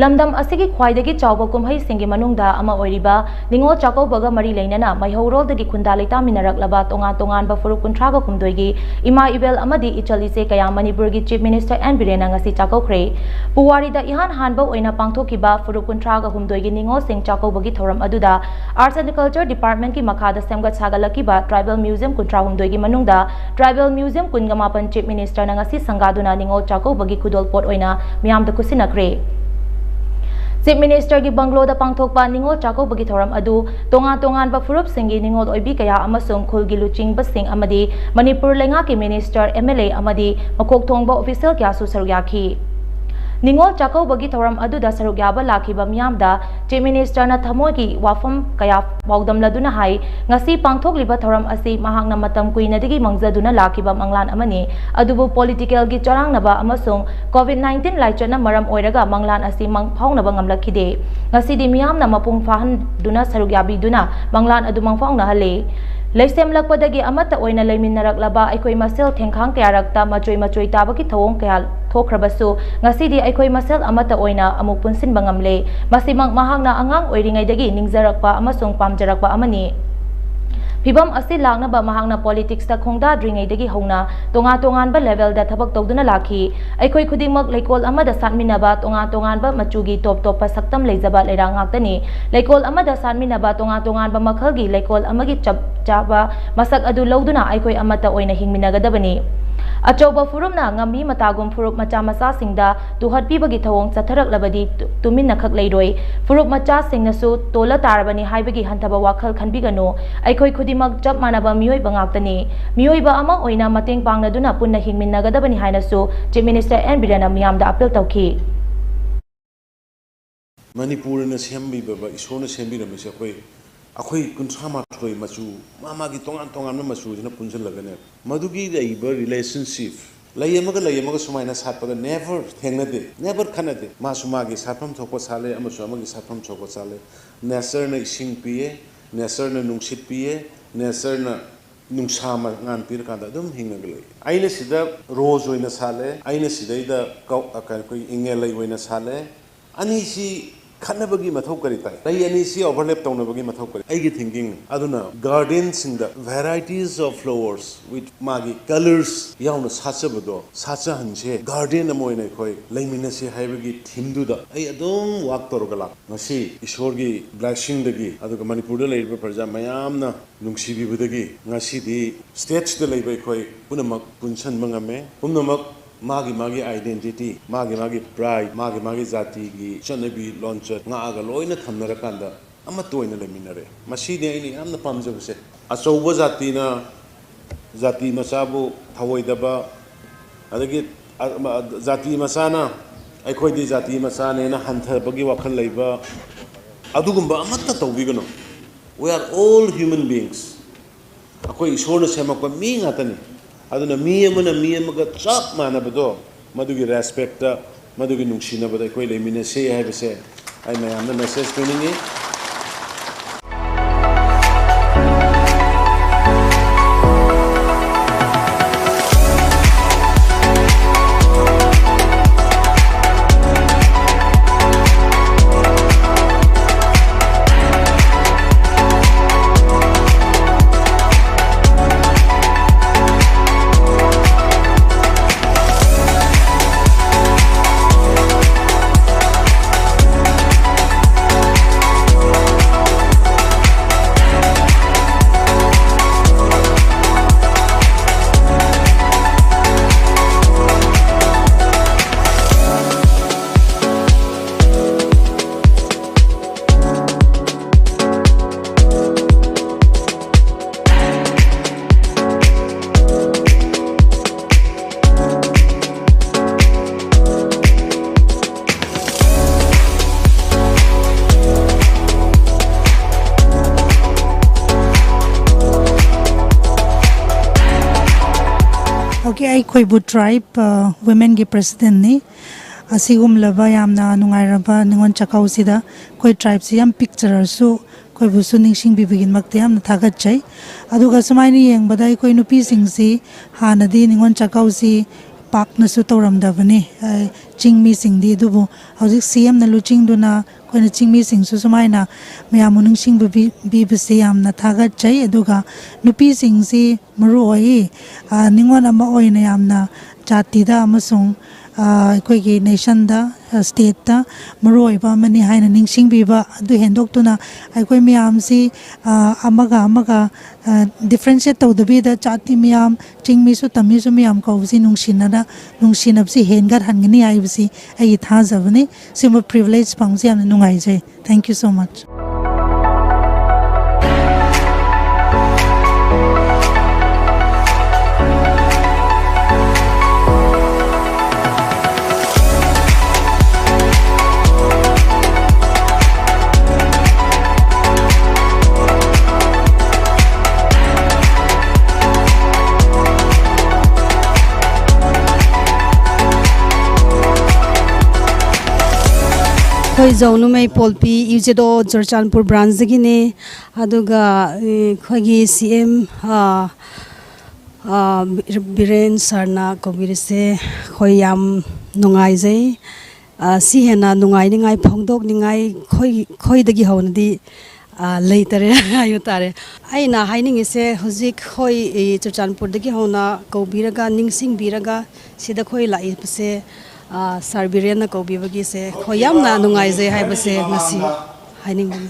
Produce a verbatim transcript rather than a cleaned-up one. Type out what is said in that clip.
ꯂꯝꯗꯝ ꯑꯁꯤꯒꯤ ꯈ꯭ꯋꯥꯏꯗꯒꯤ ꯆꯥꯎꯕ ꯀꯨꯝꯍꯩꯁꯤꯡꯒꯤ ꯃꯅꯨꯡꯗ ꯑꯃ ꯑꯣꯏꯔꯤꯕ ꯅꯤꯉꯣꯜ ꯆꯥꯛꯀꯧꯕꯒ ꯃꯔꯤ ꯂꯩꯅꯅ ꯃꯩꯍꯧꯔꯣꯜꯗꯒꯤ ꯈꯨꯟꯗꯥ ꯂꯩꯇꯥꯃꯤꯟꯅꯔꯛꯂꯕ ꯇꯣꯉꯥꯟ ꯇꯣꯉꯥꯟꯕ ꯐꯨꯔꯨꯞ ꯀꯨꯟꯊ꯭ꯔꯥꯒ ꯍꯨꯝꯗꯣꯏꯒꯤ ꯏꯃꯥ ꯏꯕꯦꯜ ꯑꯃꯗꯤ ꯏꯆꯜ ꯏꯆꯦ ꯀꯌꯥ ꯃꯅꯤꯄꯨꯔꯒꯤ Chief Minister ꯑꯦꯟ ꯕꯤꯔꯦꯟꯅ ꯉꯁꯤ ꯆꯥꯛꯀꯧꯈ꯭ꯔꯦ꯫ ꯄꯨꯋꯥꯔꯤꯗ ꯏꯍꯥꯟ ꯍꯥꯟꯕ ꯑꯣꯏꯅ ꯄꯥꯡꯊꯣꯛꯈꯤꯕ ꯐꯨꯔꯨꯞ ꯀꯨꯟꯊ꯭ꯔꯥꯒ ꯍꯨꯝꯗꯣꯏꯒꯤ ꯅꯤꯉꯣꯜꯁꯤꯡ ꯆꯥꯛꯀꯧꯕꯒꯤ ꯊꯧꯔꯝ ꯑꯗꯨꯗ Arts and Culture Departmentꯀꯤ ꯃꯈꯥꯗ ꯁꯦꯝꯒꯠ ꯁꯥꯒꯠꯂꯛꯈꯤꯕ Tribal Museum ꯀꯨꯟꯊ꯭ꯔꯥ ꯍꯨꯝꯗꯣꯏꯒꯤ ꯃꯅꯨꯡꯗ Tribal Museum ꯀꯨꯟꯒ ꯃꯥꯄꯟ Chief Ministerꯅ ꯉꯁꯤ ꯁꯪꯒꯥꯗꯨꯅ ꯅꯤꯉꯣꯜ ꯆꯥꯛꯀꯧꯕꯒꯤ ꯈꯨꯗꯣꯜꯄꯣꯠ ꯑꯣꯏꯅ ꯃꯤꯌꯥꯝꯗ ꯈꯨꯠꯁꯤꯟꯅꯈ꯭ꯔꯦ꯫ Chief Ministerꯒꯤ ꯕꯪꯒ꯭ꯂꯣꯗ ꯄꯥꯡꯊꯣꯛꯄ ꯅꯤꯉꯣꯜ ꯆꯥꯛꯀꯧꯕꯒꯤ ꯊꯧꯔꯝ ꯑꯗꯨ ꯇꯣꯉꯥꯟ ꯇꯣꯉꯥꯟꯕ ꯐꯨꯔꯨꯞꯁꯤꯡꯒꯤ ꯅꯤꯉꯣꯜ ꯑꯣꯏꯕꯤ ꯀꯌꯥ ꯑꯃꯁꯨꯡ ꯈꯨꯜꯒꯤ ꯂꯨꯆꯤꯡꯕꯁꯤꯡ ꯑꯃꯗꯤ ꯃꯅꯤꯄꯨꯔ ꯂꯩꯉꯥꯛꯀꯤ Minister, MLA ꯑꯃꯗꯤ ꯃꯀꯣꯛ ꯊꯣꯡꯕ official ꯀꯌꯥꯁꯨ ꯁꯔꯨꯛ ꯌꯥꯈꯤ꯫ ꯅꯤꯉꯣꯜ ꯆꯥꯛꯀꯧꯕꯒꯤ ꯊꯧꯔꯝ ꯑꯗꯨꯗ ꯁꯔꯨꯛ ꯌꯥꯕ ꯂꯥꯛꯈꯤꯕ ꯃꯤꯌꯥꯝꯗ Chief Ministerꯅ ꯊꯃꯣꯏꯒꯤ ꯋꯥꯐꯝ ꯀꯌꯥ ꯄꯥꯎꯗꯝꯂꯗꯨꯅ ꯍꯥꯏ, ꯉꯁꯤ ꯄꯥꯡꯊꯣꯛꯂꯤꯕ ꯊꯧꯔꯝ ꯑꯁꯤ ꯃꯍꯥꯛꯅ ꯃꯇꯝ ꯀꯨꯏꯅꯗꯒꯤ ꯃꯪꯖꯗꯨꯅ ꯂꯥꯛꯈꯤꯕ ꯃꯪꯂꯥꯟ ꯑꯃꯅꯤ꯫ ꯑꯗꯨꯕꯨ politicalꯒꯤ ꯆꯔꯥꯡꯅꯕ ꯑꯃꯁꯨꯡ COVID nineteen ꯂꯥꯏꯆꯠꯅ ꯃꯔꯝ ꯑꯣꯏꯔꯒ ꯃꯪꯂꯥꯟ ꯑꯁꯤ ꯃꯪ ꯐꯥꯎꯅꯕ ꯉꯝꯂꯛꯈꯤꯗꯦ꯫ ꯉꯁꯤꯗꯤ ꯃꯤꯌꯥꯝꯅ ꯃꯄꯨꯡ ꯐꯥꯍꯟꯗꯨꯅ ꯁꯔꯨꯛ ꯌꯥꯕꯤꯗꯨꯅ ꯃꯪꯂꯥꯟ ꯑꯗꯨ ꯃꯪꯐꯥꯎꯅꯍꯜꯂꯤ꯫ ꯂꯩꯁꯦꯝꯂꯛꯄꯗꯒꯤ ꯑꯃꯠꯇ ꯑꯣꯏꯅ ꯂꯩꯃꯤꯟꯅꯔꯛꯂꯕ ꯑꯩꯈꯣꯏ ꯃꯁꯦꯜ ꯊꯦꯡꯈꯥꯡ ꯀꯌꯥꯔꯛꯇ ꯃꯆꯣꯏ ꯃꯆꯣꯏ ꯇꯥꯕꯒꯤ ꯊꯧꯑꯣꯡ ꯀꯌꯥ ꯊꯣꯛꯈ꯭ꯔꯕꯁꯨ, ꯉꯁꯤꯗꯤ ꯑꯩꯈꯣꯏ ꯃꯁꯦꯜ ꯑꯃꯠꯇ ꯑꯣꯏꯅ ꯑꯃꯨꯛ ꯄꯨꯟꯁꯤꯟꯕ ꯉꯝꯂꯦ꯫ ꯃꯁꯤꯃꯛ ꯃꯍꯥꯛꯅ ꯑꯉꯥꯡ ꯑꯣꯏꯔꯤꯉꯩꯗꯒꯤ ꯅꯤꯡꯖꯔꯛꯄ ꯑꯃꯁꯨꯡ ꯄꯥꯝꯖꯔꯛꯄ ꯑꯃꯅꯤ꯫ ꯐꯤꯚꯝ ꯑꯁꯤ ꯂꯥꯛꯅꯕ ꯃꯍꯥꯛꯅ politicsꯇ ꯈꯣꯡꯗꯥꯗ꯭ꯔꯤꯉꯩꯗꯒꯤ ꯍꯧꯅ ꯇꯣꯉꯥꯟ ꯇꯣꯉꯥꯟꯕ levelꯗ ꯊꯕꯛ ꯇꯧꯗꯨꯅ ꯂꯥꯛꯈꯤ꯫ ꯑꯩꯈꯣꯏ ꯈꯨꯗꯤꯡꯃꯛ ꯂꯩꯀꯣꯜ ꯑꯃꯗ ꯁꯥꯠꯃꯤꯟꯅꯕ, ꯇꯣꯉꯥꯟ ꯇꯣꯉꯥꯟꯕ ꯃꯆꯨꯒꯤ ꯇꯣꯞ ꯇꯣꯞꯄ ꯁꯛꯇꯝ ꯂꯩꯖꯕ ꯂꯩꯔꯥꯛ ꯉꯥꯛꯇꯅꯤ꯫ ꯂꯩꯀꯣꯜ ꯑꯃꯗ ꯁꯥꯠꯃꯤꯟꯅꯕ, ꯇꯣꯉꯥꯟ ꯇꯣꯉꯥꯟꯕ ꯃꯈꯜꯒꯤ ꯂꯩꯀꯣꯜ ꯑꯃꯒꯤ ꯆꯞ ꯆꯥꯕ ꯃꯁꯛ ꯑꯗꯨ ꯂꯧꯗꯨꯅ ꯑꯩꯈꯣꯏ ꯑꯃꯠꯇ ꯑꯣꯏꯅ ꯍꯤꯡꯃꯤꯟꯅꯒꯗꯕꯅꯤ꯫ ꯑꯆꯧꯕ ꯐꯨꯔꯨꯞꯅ ꯉꯝꯃꯤ ꯃꯇꯥꯒꯨꯝ ꯐꯨꯔꯨꯞ ꯃꯆꯥ ꯃꯆꯥꯁꯤꯡꯗ ꯇꯨꯍꯠꯄꯤꯕꯒꯤ ꯊꯧꯑꯣꯡ ꯆꯠꯊꯔꯛꯂꯕꯗꯤ ꯇꯨ-, ꯇꯨꯃꯤꯟꯅꯈꯛ ꯂꯩꯔꯣꯏ꯫ ꯐꯨꯔꯨꯞ ꯃꯆꯥꯁꯤꯡꯅꯁꯨ ꯇꯣꯜꯂ ꯇꯥꯔꯕꯅꯤ ꯍꯥꯏꯕꯒꯤ ꯍꯟꯊꯕ ꯋꯥꯈꯜ ꯈꯟꯕꯤꯒꯅꯨ꯫ ꯑꯩꯈꯣꯏ ꯈꯨꯗꯤꯡꯃꯛ ꯆꯞ ꯃꯥꯟꯅꯕ ꯃꯤꯑꯣꯏꯕ ꯉꯥꯛꯇꯅꯤ꯫ ꯃꯤꯑꯣꯏꯕ ꯑꯃ ꯑꯣꯏꯅ ꯃꯇꯦꯡ ꯄꯥꯡꯅꯗꯨꯅ ꯄꯨꯟꯅ ꯍꯤꯡꯃꯤꯟꯅꯒꯗꯕꯅꯤ ꯍꯥꯏꯅꯁꯨ Chief Minister ꯑꯦꯟ ꯕꯤꯔꯦꯟꯅ ꯃꯤꯌꯥꯝꯗ appeal ꯇꯧꯈꯤ꯫ ꯃꯅꯤꯄꯨꯔꯅ ꯁꯦꯝꯕꯤꯕ, ꯏꯁꯣꯔꯅ ꯁꯦꯝꯕꯤꯔꯝꯃꯤꯁꯦ ꯑꯩꯈꯣꯏ, ꯑꯩꯈꯣꯏ ꯀꯨꯟꯊ꯭ꯔꯥ ꯃꯥꯊꯣꯏ ꯃꯆꯨ, ꯃꯥ ꯃꯥꯒꯤ ꯇꯣꯉꯥꯟ ꯇꯣꯉꯥꯟꯕ ꯃꯆꯨꯁꯤꯅ ꯄꯨꯟꯁꯤꯜꯂꯒꯅꯦ, ꯃꯗꯨꯒꯤ ꯂꯩꯕ relationship, ꯂꯩ ꯑꯃꯒ ꯂꯩ ꯑꯃꯒ ꯁꯨꯃꯥꯏꯅ ꯁꯥꯠꯄꯒ never ꯊꯦꯡꯅꯗꯦ, never ꯈꯠꯅꯗꯦ꯫ ꯃꯥꯁꯨ ꯃꯥꯒꯤ ꯁꯥꯠꯐꯝ ꯊꯣꯛꯄ ꯁꯥꯠꯂꯦ, ꯑꯃꯁꯨ ꯑꯃꯒꯤ ꯁꯥꯠꯐꯝ ꯊꯣꯛꯄ ꯁꯥꯠꯂꯦ꯫ Natureꯅ ꯏꯁꯤꯡ ꯄꯤꯌꯦ, natureꯅ ꯅꯨꯡꯁꯤꯠ ꯄꯤꯌꯦ, natureꯅ ꯅꯨꯡꯁꯥ ꯃꯉꯥꯜ ꯄꯤꯔꯀꯥꯟꯗ ꯑꯗꯨꯝ ꯍꯤꯡꯉꯒ ꯂꯩ꯫ ꯑꯩꯅ ꯁꯤꯗ rose ꯑꯣꯏꯅ ꯁꯥꯠꯂꯦ, ꯑꯩꯅ ꯁꯤꯗꯩꯗ ꯀꯧ-, ꯑ, ꯀꯩ-, ꯑꯩꯈꯣꯏ ꯏꯉꯦꯜ ꯂꯩ ꯑꯣꯏꯅ ꯁꯥꯠꯂꯦ, ꯑꯅꯤꯁꯤ ꯈꯠꯅꯕꯒꯤ ꯃꯊꯧ ꯀꯔꯤ ꯇꯥꯏ? ꯂꯩ ꯑꯅꯤꯁꯤ overlap ꯇꯧꯅꯕꯒꯤ ꯃꯊꯧ ꯀꯔꯤ? ꯑꯩꯒꯤ thinking꯫ ꯑꯗꯨꯅ gardenꯁꯤꯡꯗ varieties of flowers with ꯃꯥꯒꯤ colours ꯌꯥꯎꯅ ꯁꯥꯠꯆꯕꯗꯣ ꯁꯥꯠꯆꯍꯟꯁꯦ꯫ Garden ꯑꯃ ꯑꯣꯏꯅ ꯑꯩꯈꯣꯏ ꯂꯩꯃꯤꯟꯅꯁꯦ ꯍꯥꯏꯕꯒꯤ themeꯗꯨꯗ ꯑꯩ ꯑꯗꯨꯝ work ꯇꯧꯔꯒ ꯂꯥꯛꯄ꯫ ꯉꯁꯤ ꯏꯁꯣꯔꯒꯤ blessingꯗꯒꯤ, ꯑꯗꯨꯒ ꯃꯅꯤꯄꯨꯔꯗ ꯂꯩꯔꯤꯕ ꯄ꯭ꯔꯖꯥ ꯃꯌꯥꯝꯅ ꯅꯨꯡꯁꯤꯕꯤꯕꯗꯒꯤ ꯉꯁꯤꯗꯤ stageꯇ ꯂꯩꯕ ꯑꯩꯈꯣꯏ ꯄꯨꯝꯅꯃꯛ ꯄꯨꯟꯁꯤꯟꯕ ꯉꯝꯃꯦ꯫ ꯄꯨꯝꯅꯃꯛ ꯃꯥꯒꯤ ꯃꯥꯒꯤ identity, ꯃꯥꯒꯤ ꯃꯥꯒꯤ pride, ꯃꯥꯒꯤ ꯃꯥꯒꯤ ꯖꯥꯇꯤꯒꯤ ꯆꯠꯅꯕꯤ ꯂꯣꯟꯆꯠ ꯉꯥꯛꯑꯒ ꯂꯣꯏꯅ ꯊꯝꯅꯔꯀꯥꯟꯗ ꯑꯃꯠꯇ ꯑꯣꯏꯅ ꯂꯩꯃꯤꯟꯅꯔꯦ꯫ ꯃꯁꯤꯅꯤ ꯑꯩꯅ ꯌꯥꯝꯅ ꯄꯥꯝꯖꯕꯁꯦ꯫ ꯑꯆꯧꯕ ꯖꯥꯇꯤꯅ ꯖꯥꯇꯤ ꯃꯆꯥꯕꯨ ꯊꯑꯣꯏꯗꯕ, ꯑꯗꯒꯤ, ꯑ, ꯃ-, ꯖꯥꯇꯤ ꯃꯆꯥꯅ ꯑꯩꯈꯣꯏꯗꯤ ꯖꯥꯇꯤ ꯃꯆꯥꯅꯦꯅ ꯍꯟꯊꯕꯒꯤ ꯋꯥꯈꯜ ꯂꯩꯕ, ꯑꯗꯨꯒꯨꯝꯕ ꯑꯃꯠꯇ ꯇꯧꯕꯤꯒꯅꯨ꯫ We are all human beings. ꯑꯩꯈꯣꯏ ꯏꯁꯣꯔꯅ ꯁꯦꯝꯃꯛꯄ ꯃꯤ ꯉꯥꯛꯇꯅꯤ꯫ ꯑꯗꯨꯅ ꯃꯤ ꯑꯃꯅ ꯃꯤ ꯑꯃꯒ ꯆꯞ ꯃꯥꯟꯅꯕꯗꯣ, ꯃꯗꯨꯒꯤ respectꯇ, ꯃꯗꯨꯒꯤ ꯅꯨꯡꯁꯤꯅꯕꯗ ꯑꯩꯈꯣꯏ ꯂꯩꯃꯤꯟꯅꯁꯦ ꯍꯥꯏꯕꯁꯦ ꯑꯩ ꯃꯌꯥꯝꯗ message ꯄꯤꯅꯤꯡꯉꯤ꯫ Okay, ꯑꯩ ꯈꯣꯏꯕꯨ tribe, ꯑ, womenꯒꯤ presidentꯅꯤ꯫ ꯑꯁꯤꯒꯨꯝꯂꯕ ꯌꯥꯝꯅ ꯅꯨꯡꯉꯥꯏꯔꯕ ꯅꯤꯉꯣꯜ ꯆꯥꯛꯀꯧꯁꯤꯗ ꯑꯩꯈꯣꯏ tribeꯁꯤ ꯌꯥꯝ ꯄꯤꯛꯆꯔꯁꯨ ꯑꯩꯈꯣꯏꯕꯨꯁꯨ ꯅꯤꯡꯁꯤꯡꯕꯤꯕꯒꯤꯗꯃꯛꯇ ꯌꯥꯝꯅ ꯊꯥꯒꯠꯆꯩ꯫ ꯑꯗꯨꯒ ꯁꯨꯃꯥꯏꯅ ꯌꯦꯡꯕꯗ ꯑꯩꯈꯣꯏ ꯅꯨꯄꯤꯁꯤꯡꯁꯤ ꯍꯥꯟꯅꯗꯤ ꯅꯤꯉꯣꯜ ꯆꯥꯛꯀꯧꯁꯤ ꯄꯥꯛꯅꯁꯨ ꯇꯧꯔꯝꯗꯕꯅꯤ꯫ ꯑ, ꯆꯤꯡꯃꯤꯁꯤꯡꯗꯤ꯫ ꯑꯗꯨꯕꯨ ꯍꯧꯖꯤꯛ ꯁꯤ ꯑꯦꯝꯅ ꯂꯨꯆꯤꯡꯗꯨꯅ ꯑꯩꯈꯣꯏꯅ ꯆꯤꯡꯃꯤꯁꯤꯡꯁꯨ ꯁꯨꯃꯥꯏꯅ ꯃꯌꯥꯝꯕꯨ ꯅꯤꯡꯁꯤꯡꯕ ꯄꯤ-, ꯄꯤꯕꯁꯦ ꯌꯥꯝꯅ ꯊꯥꯒꯠꯆꯩ꯫ ꯑꯗꯨꯒ ꯅꯨꯄꯤꯁꯤꯡꯁꯤ ꯃꯔꯨ ꯑꯣꯏ, ꯑ, ꯅꯤꯉꯣꯜ ꯑꯃ ꯑꯣꯏꯅ ꯌꯥꯝꯅ ꯖꯥꯇꯤꯗ ꯑꯃꯁꯨꯡ, ꯑ, ꯑꯩꯈꯣꯏꯒꯤ ꯅꯦꯁꯟꯗ, ꯑ, ꯁ꯭ꯇꯦꯠꯇ ꯃꯔꯨ ꯑꯣꯏꯕ ꯑꯃꯅꯤ ꯍꯥꯏꯅ ꯅꯤꯡꯁꯤꯡꯕꯤꯕ ꯑꯗꯨ ꯍꯦꯟꯗꯣꯛꯇꯨꯅ ꯑꯩꯈꯣꯏ ꯃꯌꯥꯝꯁꯤ, ꯑ, ꯑꯃꯒ ꯑꯃꯒ, ꯑ, ꯗꯤꯐ꯭ꯔꯦꯟꯁꯤꯌꯦꯠ ꯇꯧꯗꯕꯤꯗ ꯖꯥꯇꯤ ꯃꯌꯥꯝ, ꯆꯤꯡꯃꯤꯁꯨ ꯇꯝꯃꯤꯁꯨ ꯃꯌꯥꯝ ꯀꯧꯕꯁꯤ ꯅꯨꯡꯁꯤꯅꯅ, ꯅꯨꯡꯁꯤꯅꯕꯁꯤ ꯍꯦꯟꯒꯠꯍꯟꯒꯅꯤ ꯍꯥꯏꯕꯁꯤ ꯑꯩꯒꯤ ꯊꯥꯖꯕꯅꯤ꯫ ꯁꯤꯒꯨꯝꯕ ꯄ꯭ꯔꯤꯚꯤꯂꯦꯖ ꯐꯪꯕꯁꯤ ꯌꯥꯝꯅ ꯅꯨꯡꯉꯥꯏꯖꯩ꯫ Thank you so much꯫ ꯑꯩꯈꯣꯏ ꯖꯧꯅꯨꯃꯩ ꯄꯣꯜꯄꯤ, ꯌꯨꯖꯦꯗꯣ ꯆꯨꯔꯆꯥꯟꯄꯨꯔ ꯕ꯭ꯔꯥꯟꯁꯇꯒꯤꯅꯤ꯫ ꯑꯗꯨꯒ, ꯑꯦ, ꯑꯩꯈꯣꯏꯒꯤ ꯁꯤ ꯑꯦꯝ, ꯑ, ꯑ, ꯕꯤꯔꯦꯟ ꯁꯥꯔꯅ ꯀꯧꯕꯤꯔꯤꯁꯦ ꯑꯩꯈꯣꯏ ꯌꯥꯝ ꯅꯨꯡꯉꯥꯏꯖꯩ꯫ ꯑ, ꯁꯤ ꯍꯦꯟꯅ ꯅꯨꯡꯉꯥꯏꯅꯤꯡꯉꯥꯏ, ꯐꯣꯡꯗꯣꯛꯅꯤꯡꯉꯥꯏ ꯑꯩꯈꯣꯏ, ꯑꯩꯈꯣꯏꯗꯒꯤ ꯍꯧꯅꯗꯤ, ꯑ, ꯂꯩꯇꯔꯦ ꯍꯥꯏꯕ ꯇꯥꯔꯦ꯫ ꯑꯩꯅ ꯍꯥꯏꯅꯤꯡꯉꯤꯁꯦ, ꯍꯧꯖꯤꯛ ꯑꯩꯈꯣꯏ, ꯑꯦ, ꯆꯨꯔꯆꯥꯟꯄꯨꯔꯗꯒꯤ ꯍꯧꯅ ꯀꯧꯕꯤꯔꯒ, ꯅꯤꯡꯁꯤꯡꯕꯤꯔꯒ, ꯁꯤꯗ ꯑꯩꯈꯣꯏ ꯂꯥꯛꯏꯕꯁꯦ, ꯑ, ꯁꯥꯔ ꯕꯤꯔꯦꯟꯅ ꯀꯧꯕꯤꯕꯒꯤꯁꯦ ꯑꯩꯈꯣꯏ ꯌꯥꯝꯅ ꯅꯨꯡꯉꯥꯏꯖꯩ ꯍꯥꯏꯕꯁꯦ ꯉꯁꯤ ꯍꯥꯏꯅꯤꯡꯕꯅꯤ꯫